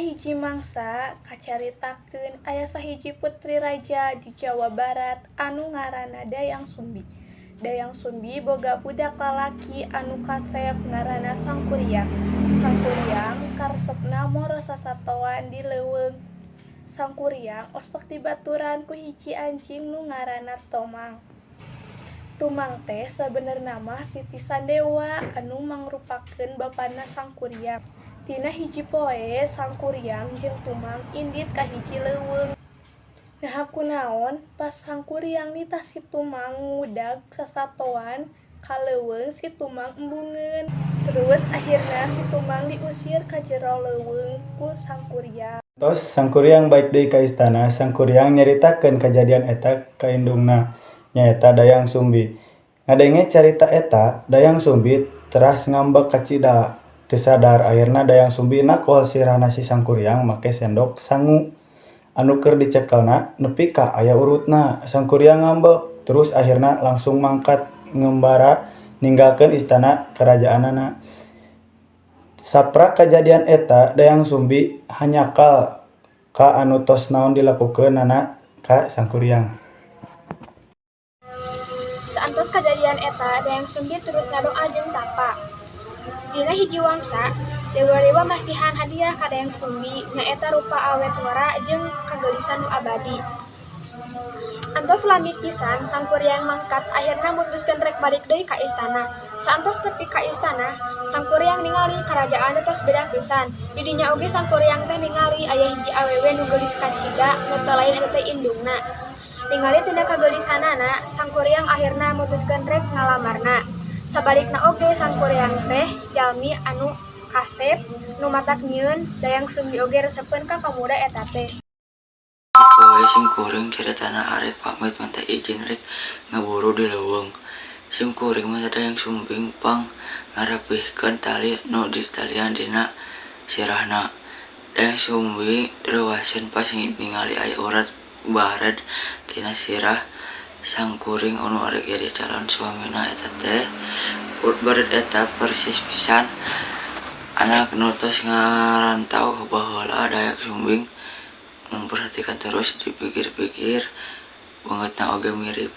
hiji mangsa kacaritakeun aya sahiji putri raja di Jawa Barat anu ngaranna Dayang Sumbi. Dayang Sumbi boga budak lalaki anu kasep ngaranna Sangkuriang. Sangkuriang karesepna moro sasatoan di leuweung. Sangkuriang osok dibaturan ku hiji anjing nu ngaranna Tomang. Tumang teh sabenerna mah titisan dewa anu mangrupakeun bapana Sangkuriang. Dina hiji poe Sangkuriang jeung Tumang indit ka hiji leuweung. Naha kunaon pas Sangkuriang nitah si Tumang ngudag sasatoan ka leuweung, si Tumang embungeun. Terus ahirna si Tumang diusir ka jero leuweung ku Sangkuriang. Tos Sangkuriang balik deui ka istana, Sangkuriang nyaritakeun kajadian eta ka indungna, nyaeta Dayang Sumbi. Ngadenge carita eta, Dayang Sumbi teras ngambek kacida. Teu sadar akhirna Dayang Sumbi nakol sirahna si Sangkuriang make sendok sangu anu keur dicekelna nepi ka aya urutna. Sangkuriang ngambek, terus akhirna langsung mangkat ngembara ninggalkeun istana karajaanana. Saprak kajadian eta, Dayang Sumbi hanjakal ka anu tos naon dilakukeunana ka Sangkuriang. Saentos kajadian eta, Dayang Sumbi terus ngadoa jeung tapa. Dina hiji wangsa, dewa-dewa masihan hadiah ka Dayang Sumbi, nyaeta rupa awet ngora jeung kageulisan nu abadi. Antos lami pisan Sangkuriang mangkat, akhirna mutuskeun rek balik deui ka istana. Saentos nepi ka istana, Sangkuriang ningali karajaan teh tos beda pisan. Di dinya oge Sangkuriang teh ningali aya hiji awewe nu geulis kacida, nu teu lain eta teh indungna. Ningali tina kageulisanana, Sangkuriang akhirna mutuskeun rek ngalamarna. Sabalikna oge Sangkuriang teh jalmi anu kasep nu matak nyieun Dayang Sumbi oge resepeun ka pamuda eta teh. Poe simkuring caritana arek pamit menta ijin rek ngaburu di leuweung. Simkuring menta Dayang Sumbing pang ngarapihkeun tali nu ditalian dina sirahna. Dayang Sumbi reuwaseun pas ningali aya urat bared tina sirah Sangkuring anu arek jadi calon suamina eta teh. Urat bared eta persis pisan anak nu tos ngarantau baheula. Dayang Sumbing memperhatikan, terus dipikir-pikir beungeutna oge mirip.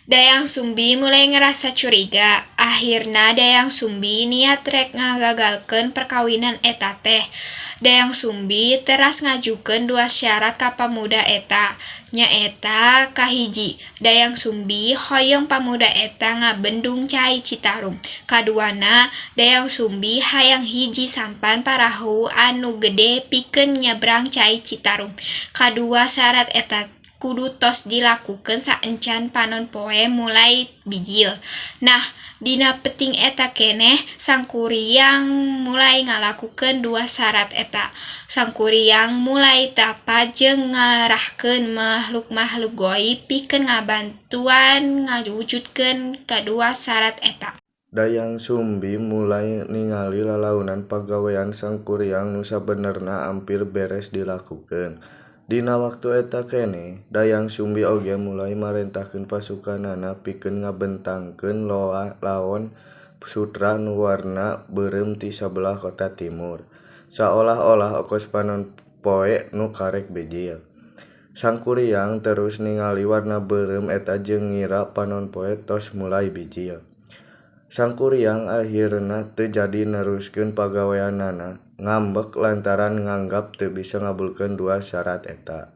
Dayang Sumbi mulai ngerasa curiga. Akhirna Dayang Sumbi niat rek ngagagalkeun perkawinan eta teh. Dayang Sumbi teras ngajukeun dua syarat ka pamuda eta, nyaeta kahiji, Dayang Sumbi hoyong pamuda eta ngabendung Cai Citarum. Kaduana, Dayang Sumbi hayang hiji sampan parahu anu gede pikeun nyabrang Cai Citarum. Kadua syarat eta kudu tos dilakukeun saencan panon poe mulai bijil. Nah, dina peuting eta keneh Sangkuriang mulai ngalakukeun dua syarat eta. Sangkuriang mulai tapa jeung ngarahkeun makhluk-makhluk goib pikeun ngabantuan ngawujudkeun kadua syarat eta. Dayang Sumbi mulai ningali lalaunan pagawean Sangkuriang nu sabenerna ampir beres dilakukeun. Dina waktu eta keneh Dayang Sumbi oge mulai marentahkeun pasukanana pikeun ngabentangkeun laon sutra nu warna beureum ti sabelah kota timur, saolah-olah okos panon poe nu karek bijil. Sangkuriang terus ningali warna beureum eta jeung ngira panon poe tos mulai bijil. Sangkuriang ahirna teu jadi neruskeun pagaweanana, ngambek lantaran nganggap teu bisa ngabulkeun dua syarat eta.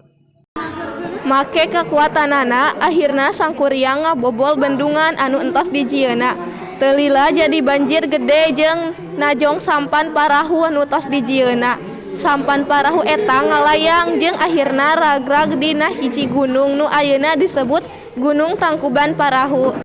Make kakuatanana, ahirna Sangkuriang ngabobol bendungan anu entos dijieunna. Teu lila jadi banjir gede jeung najong sampan parahu anu tos dijieunna. Sampan parahu eta ngalayang jeung ahirna ragrag dina hiji gunung nu ayeuna disebut Gunung Tangkuban Parahu.